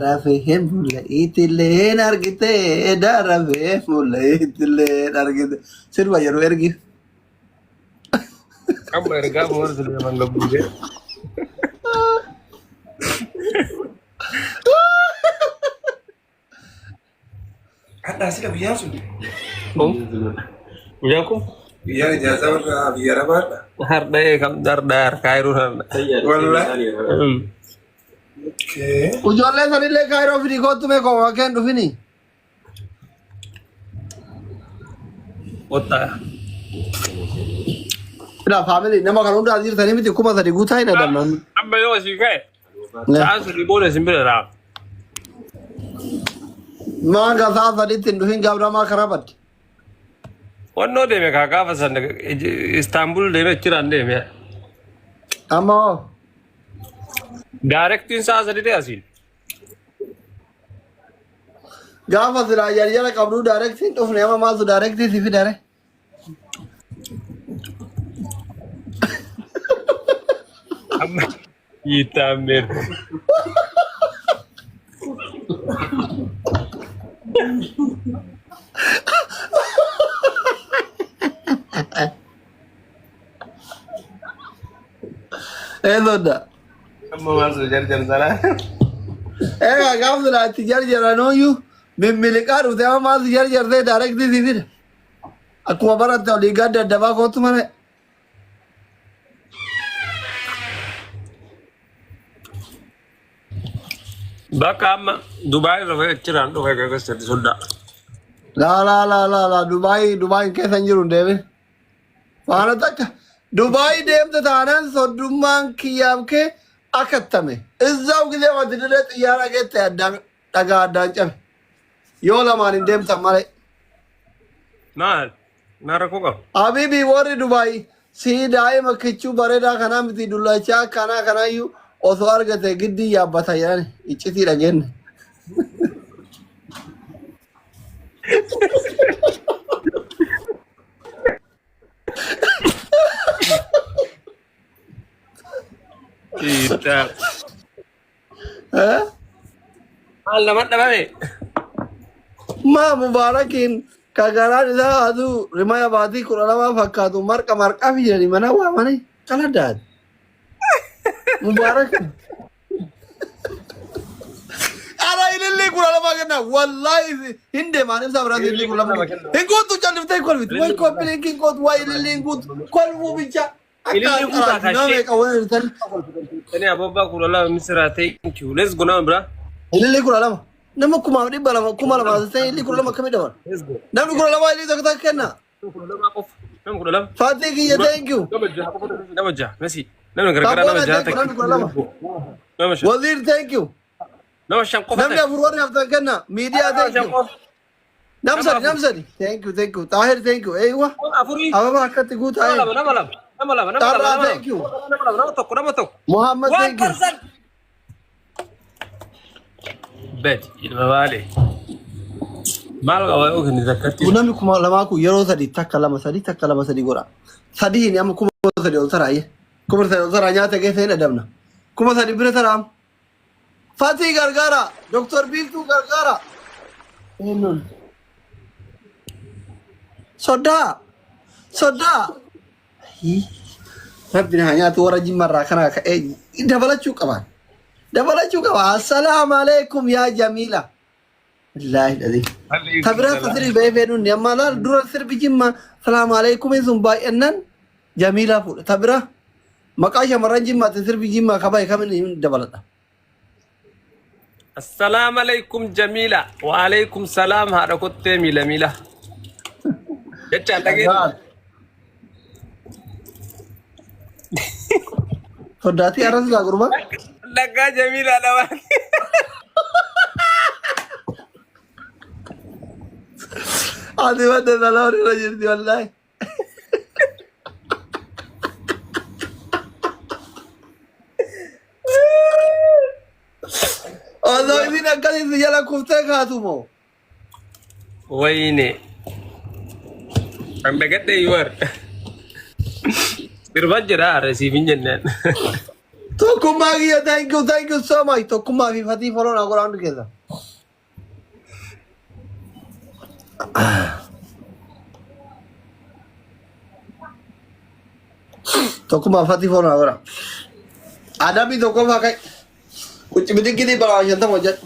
Rafee mul'aitilleen argite darafee mul'aitilleen argite. Sirba jedhu ergi. Amma ergaa boor Suleeman gabbuusee. Hadhaa sila guyyaan sun. Guyyaan kun Guyyaan ijaazaa warra biyya Arabaadha. hardha'ee kam hardhaa harkaa jiru hardha. Wallahi. Okay. Ijoollee sanillee kaayiroo fidii kootu mee koo wakeen dhufini. Ottaa. Ila faamilii nama kan hundaa jirtanii miti 3000 guutaa hin adamna. Amma yoo asii ka'e sa'aa sadii booda isin bira dha. Maan kan sa'a sadiitti hin dhufin gaaf namaa karaa badde. Wannoo deeme kaa gaafa san Istaanbul deeme achirraan deeme. Amma hoo Daarektiin sa'a sadii ta'e asiin. Gaafa silaa jarjara qabduu daarektiin dhufne amma maaltu daarektii si fidare? Amma yittaammeer. Eesodda. Amma maaltu jarjar sanaa. Egaa gaafa silaa itti jarjaranuyyuu mimmiliqaa dhufte amma maaltu jarjartee daarektii si fida? Akkuma baratte olii gad daddafaa kootu malee. Bakka amma Dubaay irra achirraan dhufe keessatti soddaa. Laa laa laa laa laa Dubaay Dubaay keessa hin jiru hin deemin. Faana takka Dubaay deemte taanaan soddummaan kiyyaaf kee akattame. Izzaw gisee wanti dirree xiyyaara geette addaan dhagaa addaan cabe. Yoo lamaan hin deemtan malee. Maal? Maal rakkoo qaba? Habibi warri Dubaay sii daa'ima kichuu bareedaa kanaa miti dullachaa akkanaa kanaayyuu osoo argate giddii yaabbata jedhan iccitii dhageenne. Kiitaa. Eh? Maal nama dhabame? Maa Mubaarakiin ka garaan isaa aduu rimaya baatii 12 fakkaatu marqa marqaa fi jedhanii mana waamanii qaladaati. Mubaarakiin. Ara ililli 12 kenna wallaahi hin deemaan ibsaa biraati ililli 12 kenna. Hin guutu calliftee kolfiti. Way koppiliin hin guutu way ililli hin guutu kolfuu bicha. Akka Ililli guutaa nama kaashee. meeqa wani hirtan. Tani abobbaa 12 misiraa thank you. Let's go nama biraa. Ililli 12. Nama 1200 2000 ta'e ililli 12 akkamii dhaban? Let's go. Namni 12 ililli tokko takka kenna. Nama 12 qofa. Nama 12. Faatii kiyya thank you. Nama jaha qofa nama jaha. Messi. Namni gargaaraa nama Sabboona jaha thank you takka. namni 12. Nama shan. Waziir thank you. Nama shan qofa Namni ta'e. afur warri haftan kenna. Miidiyaa Nama thank shan you. qofa. Nam Nama sadi afur. nam sadi. Thank you thank you. Taahir thank you. Eeywa. Nama afurii. Ababa akkatti guutaa Nama ee. lama nama lama. Nama lama nama lama Tarraa nama thank you. lama. Nama lama nama tokko nama tokko. Muhammad One thank you. person. Bet ilma baale. Maal qaba yoo kenni takkatti. Namni 2000 kun yeroo sadi takka lama sadi takka lama sadi godha. Sadii hin amma 3000 ol taraaye. 3000 ol taraa nyaata keessa hin adamna. 3000 bira taraa. Fatii gargaara. Doktor Biiftuu gargaara. Eenyuun? Soddaa. Soddaa. Hii. Rabbi na haa nyaatu warra jimmarraa kanaa ka'ee dabalachuu qaban. Dabalachuu qaba. Assalaamu alaikum yaa Jamiila. Wallaahi dhadhi. Tabiraa sirbi ba'ee fedhuun ni amma laal dura sirbi jimma salaamu alaikum sun baay'annaan Jamiilaa fuudha. Tabiraa maqaa shamarran jimmaatti sirbi jimmaa kabaye kamin hin dabaladha. Assalaam alaikum Jamiila. Wa alaikum salaam haadha kottee miila miila. Jechaan dhageenya. Soddaatii arras laa gurbaa. Dhaggaa Jamiila lamaan. Ati madda dhalaa irra jirti wallaahi. Osoo isin akkasitti jala kuftee kaatu moo? Wayne. Kan dhagadhe you are. Sirba jira har'a siif hin jenneen. Tokkummaa kiyya, thank you, thank you so much. Tokkummaa fi fatii follow naa godhaa hundi keessa. Tokkummaa fi fatii follow naa godhaa. Adabbii tokkoffaa kai. Qucci bidiggii 250 hojjedhu.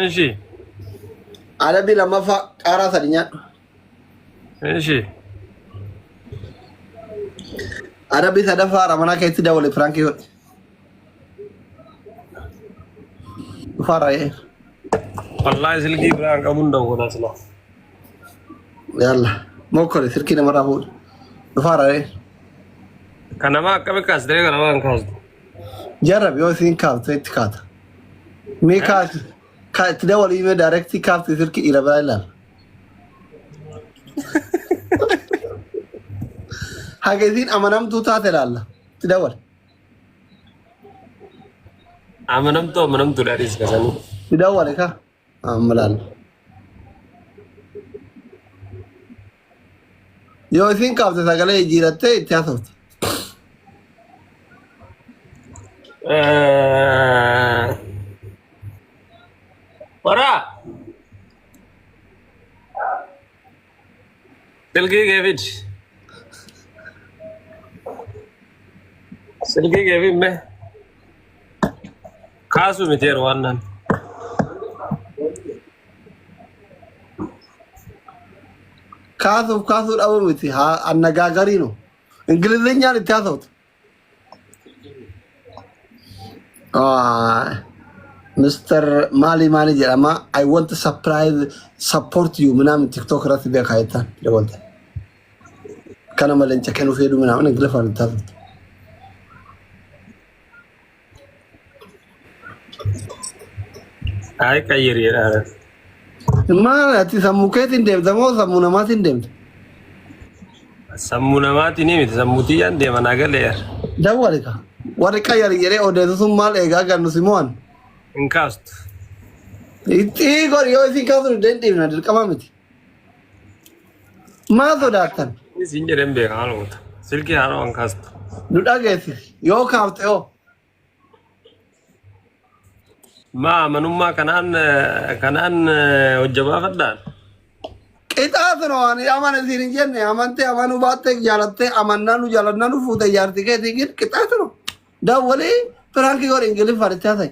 Inshi. Adabbii lammaffaa qaaraa sadi nyaadhu. Inshi. Adabbii sadaffaa haadha manaa keetti dawwali piraankii godhi. Dhufaarra ee. Wallaahi silkii biraan qabuun dawwala sila. Yalla. Mokkore silkii namarraa fuudhi. Dhufaarra ee. Kan namaa akkami kaastee kan namaa hin kaastu. Jarrab yoo isiin kaafte itti kaata. Mee kaasi. Ka itti dawwali mee daayirektii kaafte silkii dhiira biraa ilaala. Haga isiin amanamtuu taate ilaalla. Itti dawwali. Amanamtuu amanamtuudha dhiis kasanii. Itti dawwali ka. Amma ilaalla. Yoo isiin kaafte sagalee jijjiirattee itti haasofte. Waraa. Silkii kee fidi. Silkii kee fidi mee. Kaasuu miti yeroo waan naan. Kaasuuf kaasuu dhabuu miti haa annagaagariinu. Ingilizinyaan itti haasofte. Ah, Mr. Maali maali jedhama. I want to surprise support you minaamin TikTok irratti beekaa jettaan dabalte. Kana malee hin cakkenuu fedhu minaamin Ingiliffaan itti haasofte. Ay qayyiri jedhaa. Maal ati sammuu keetiin deemta moo sammuu namaatiin deemta? Sammuu namaatiin miti sammuu tiyyaan deema naa galeera. Dawwali ka. Warri qayyari jedhee odeessu sun maal eegaa gannu si mo'an. Hin kaastu. Itti godhi yoo isin kaasu didee hin dhiifna dirqama miti. Maa sodaattan? Siin jedheen beeka haala goota. Silkii haaroo hin kaastu. Nu dhageessi. Yoo kaafte hoo? Maa amanummaa kanaan kanaan hojjabaafadhaan. Qixaatuma waan amana siin hin jenne amantee amanuu baattee jaalattee amannaa nu jaalannaa nu fuute jaartii keetii gid qixaatuma. Dawwalii piraankii godhi Ingiliffaan itti haasa'i.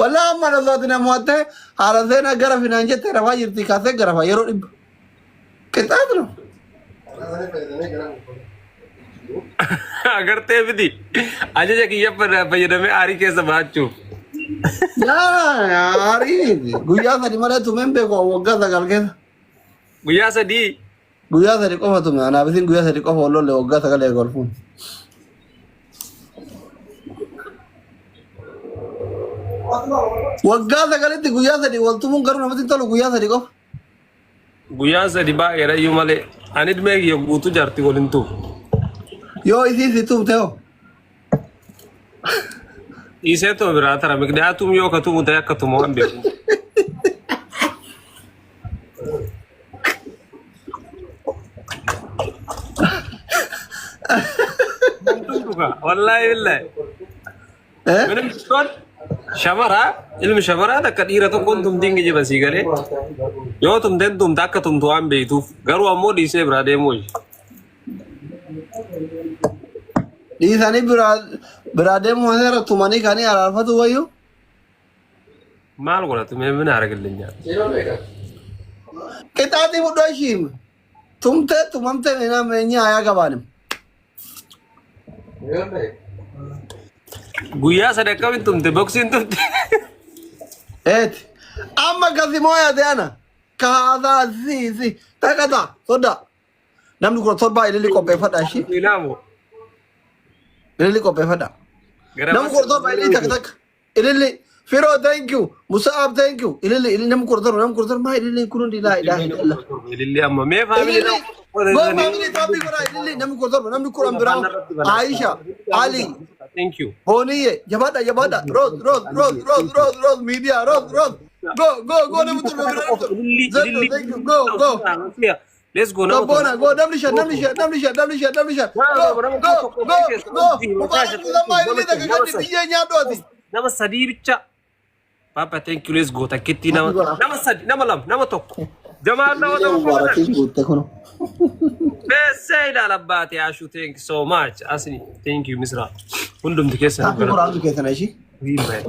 Walaa amma osoo ati nama wattee haala seenaa gara finaan jettee rafaa jirti kaasee garafa yeroo dhibba. Qixaatuma. Agartee miti. Ajaja kiyya fayyadamee aarii keessa ba'achuuf. Yaa aarii guyyaa sadi malee tumeen beeku waggaa 9 keessa. Guyyaa sadii. Guyyaa sadi qofa tume anaaf isin guyyaa sadi qofa wal lolle waggaa 9 eega wal fuune. Waggaa 9tti guyyaa sadi wal tumuun garuu namatti hin tolu guyyaa sadi qofa. Guyyaan sadi baay'eedha iyyuu malee. Ani dhimee kiyya guutuu jaartii waliin tumu. Yoo isii si tumte hoo? Dhiisee tuma biraa tara miqdiyaatum yoo ka tumu ta'e akka tumu waan beeku. Wallaahi billaahi. Eh? Minim xiqqoon shamaraa ilmi shamaraa takka dhiira tokkoon tumtiin gejiba sii galee yoo tumteen tumta akka tumtu waan beektuuf garuu ammoo dhiisee biraa deemuu wayya. Dhiisanii biraa biraa deemuu seera tumanii kanii araarfatu wayyu. Maal godhatu mee mina argillinyaa. Qixaaxii fudhoo ishiim. Tumtee tumamtee meenaa meenyaa hayaa qabaanim. Guyyaa sadi akkamiin tumte boksiin tumte. Eeti. Amma kasi mooyate ana. Kaasaa si si. Takata soda. Namni 17 ililli qopheeffadha ishii. Ilaamu. Ililli qopheeffadha. Gara Namni 17 ililli takka takka. Ililli. Firoo thank you. Musaab thank you. Ililli ililli namni 17 namni 17 maa ililli kun hundi laa ilaaha illallah. Ililli amma mee faamilii Ililli. Go family taappii godhaa ililli namni 17 namni 10 biraa. Aisha Ali Thank you. Booniyye jabaadha jabaadha. Rose Rose Rose Rose Rose Rose media Rose Rose. Go go go, namni 7 bira namni 7. Zeddo, thank you. Go go. Let's go, nama Gabboona go, namni 5, namni 5, namni 5, namni 5, namni 5. Go go go go. Mubaarak Musammaa ililii takka gaddi biyyee nyaadhu ati. Nama 3 bicha. Papa, thank you, let's go. Takkitti nama nama 3, nama 2, nama 1. Jamaal, nama 1. Mubaarakiin guutte kuno. Beessee ilaala baate Ashu, thank you so much. Asni, thank you, Misra. Hundumti keessan. Taappii qoraantu keessan ishii.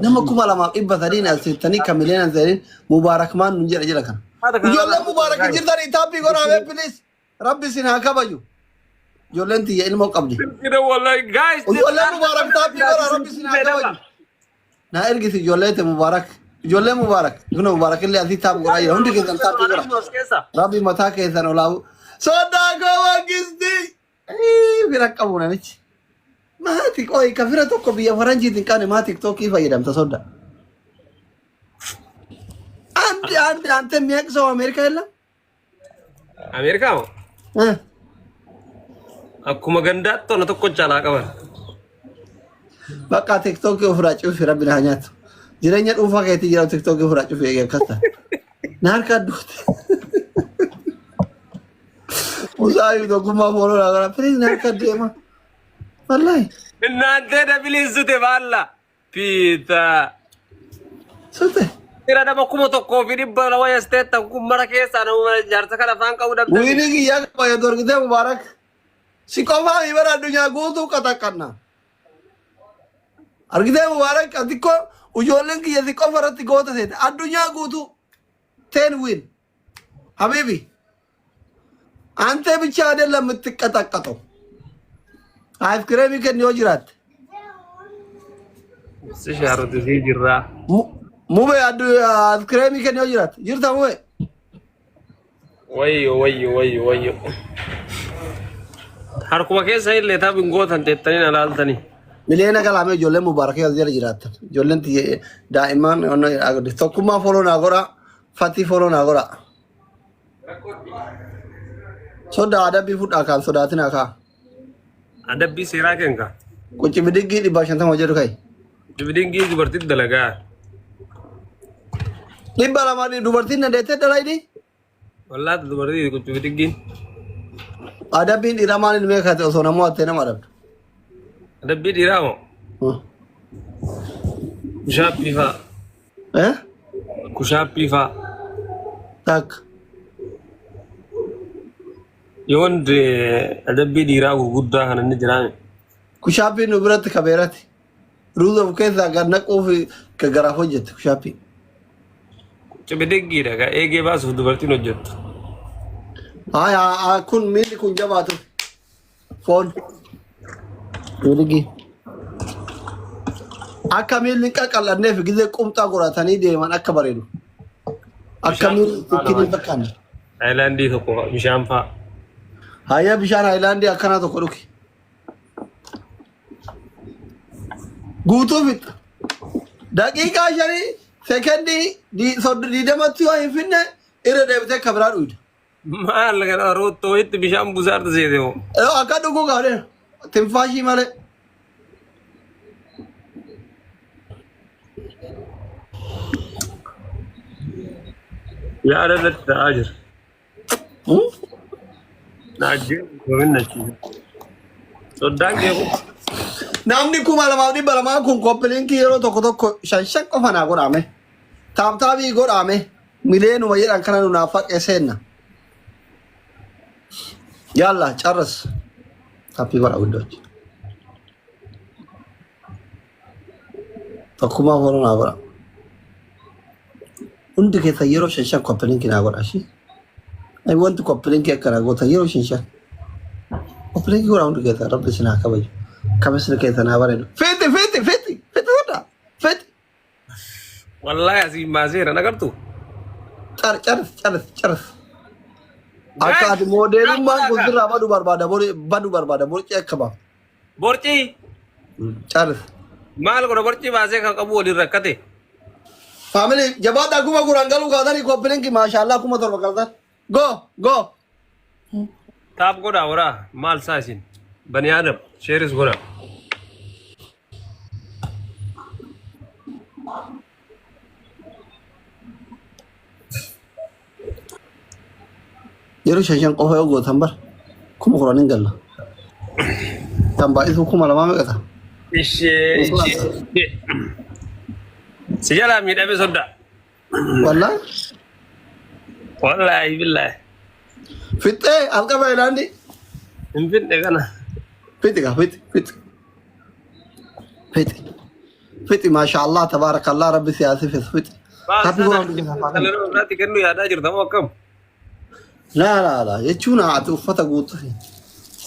Nama 2300 as seettanii kan miliyoona sadiin Mubaarak maan nun jedha jira kana. Ijoolleen Mubaarak hin jirtanii taappii godhaa please. Rabbi isin haa kabaju. Ijoolleen tiyya ilmoo qabdi. Guys, Ijoolleen Mubaarak taappii godhaa, Rabbi isin haa kabaju. Naa ergisi ijoollee te Mubaarak. Ijoollee Mubaarak. Kun Mubaarak illee asii tap godhaa jira. Hundi keessan taappii godhaa. Rabbi mataa keessan olaabu. Sodaa koo mangisti. Fira qabu namichi. Maati qoy ka fira tokko biyya faranjiitiin qabne maa tiktookii fayyadamta sodda? አንድ አንድ አንተ የሚያውቅ ሰው አሜሪካ የለም? Ameerikaa moo? Akkuma gandaatti ona tokko caalaa qaban. በቃ ቲክቶክ ofirraa cufi, rabbi na haa nyaatu. Jireenya dhuunfaa keetii jira, tiktookii ofirraa cufi eegee akkas ta'a. Na harkaa duute. Musaayu tokkummaa fooloo naa gara please na harkaa deema. Wallahi. እናንተ double sute baalla. Piita. Sute. Fira nama 1200 yasteetta kun mara keessaa nama jaarsa kana afaan qabu dhabdanii. Wiini kiyyaa qaba dorgitee Mubaarak. Si qofaa fi bara addunyaa guutuu qaxaqqanna. Argitee Mubaarak, xiqqoo ijoolleen kiyya si qofa irratti goota seete addunyaa guutuu 10 win. Habibi. አንተ ብቻ አይደለም የምትቀጠቀጠው። አይስክሬም kenni yoo jiraatte. Si shaaruti si jirraa. Mube, ice kenni yoo jiraatte. Jirta mube? Wayyo wayyo wayyo wayyo. Harkuma keessa illee taphi hin gootan teettanii na laaltanii. Miliyoona galaamee ijoolleen Mubaarakii as jala jiraattan. Ijoolleen daa'imman tokkummaa follow naa godhaa. Fatii follow naa godhaa. Sodaa adabbii fudhaa kaan sodaatinaa kaa. Adabbii seeraa kenka. Quci bidiggii 150 jedhu kai. Dibidingii dubartiin dalagaa. 200 dubartiin dandeettee dalaydi. Wallaata dubartii qucci. Adabbiin dhiiraa maaliin beekate osoo namuu hattee nama adabdu? Adabbii dhiiraa moo? Kushaappii fa'a. Eh? Kushaappii fa'a. Takka. Yoon adabbii dhiiraa gurguddaa kan inni jiraame. Kushaappiin nu biratti kabeerati. Ruuza of keessaa gad naquuf ka garaaf hojjette kushaappiin. Qucci bidingiidha gaa eegee baasuuf dubartiin hojjettu. Haa, kun miilli kun jabaatu. Foon. Bidigii. Akka miilli hin qaqal'anneef gizee qumxaa godhatanii deeman akka bareedu. Akka miilli ittiin hin fakkaanne. Haayilaandii tokko fa'a bishaan fa'a. Hayya, bishaan haayilaandii akkanaa tokko dhugi. Guutuu fixa. Daqiiqaa 5 sekendii 20tti yoo hin finne irra deebitee akka biraa dhuyda. Maal kana roottoo itti bishaan busaarta seete moo? Akka dhuguu gaafne tinfaashii malee. Yaada irratti ta'aa jira. Naajjee gomin. Soddaan kee kun Namni 2200 kun copy linkii yeroo tokko tokko shan shan qofa naa godhame. Tap tapii godhame. Mileenuma jedhan kana nu naaf faqee seenna. Yalla carras. Taappii godha guddoochi. Tokkummaa follow naa godha. Hundi keessa yeroo shan shan copy linkii naa godha. Ishii. Wanti copy linkii akkana goota yeroo shan shan. Copy linkii godha hundi keessa, rabbi isin haa kabaju. Kabisni keessa naa bareedu. Fixi fixi fixi fixi godha. Fixi. Wallaahi asiin baaseera nagartu. Car caris caris caris. Akka ati moodeelummaan kun sirraa badu barbaada, badu barbaada, borcii akka baaf. Borcii Caris. Maal godha borcii baasee kan qabu waliin rakkate. Family, jabaadhaa, 10,000 galuu kaatanii copy linkii, maashaallaa, 7,000 galtan. Go go. Tap godhaa waraa maal saa isin. Bani Adam shareis godhaa. Yeroo shan shan qofa yoo gootan bara 10,000 hin galla. Tan baay'isuu 2000 meeqa ta'a? Ishee ishee. Si jalaa miidhame soddaa. Wallaahi. Wallaahi billaahi. Fixxee as qaba ilaandi. Hin fixne kana. Fixi kaa fixi fixi. Fixi. Fixi maashaallah tabaarakallah rabbi siyaasifis fixi. Happy Baasana godhaa hundi kana nama biraatti kennuu yaadaa jirta moo akkam? Laa laa laa jechuun ati uffata guutu.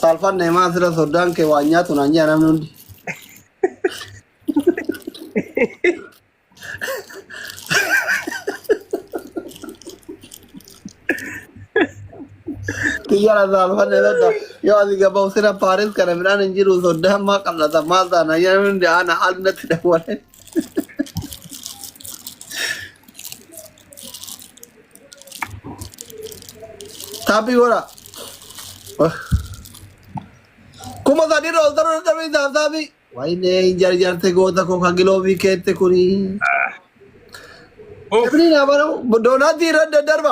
Saalfanne maa sila soddaan kee waan nyaatu naan jaa namni hundi. Xiyyaara saalfanne sodda yoo ati gabaaf sila Paaris kana midhaan hin jiru soddaan maa qal'ata maal taana jaa namni hundi ana al natti dawwale. Taappii godha. 3000 irra ol taruu dadhabee taaf taappii. Wayinee hin jarjarte goota koo kan giloobii keette kuni. Uff. Ibni naa banamu doonaatii irra daddarba.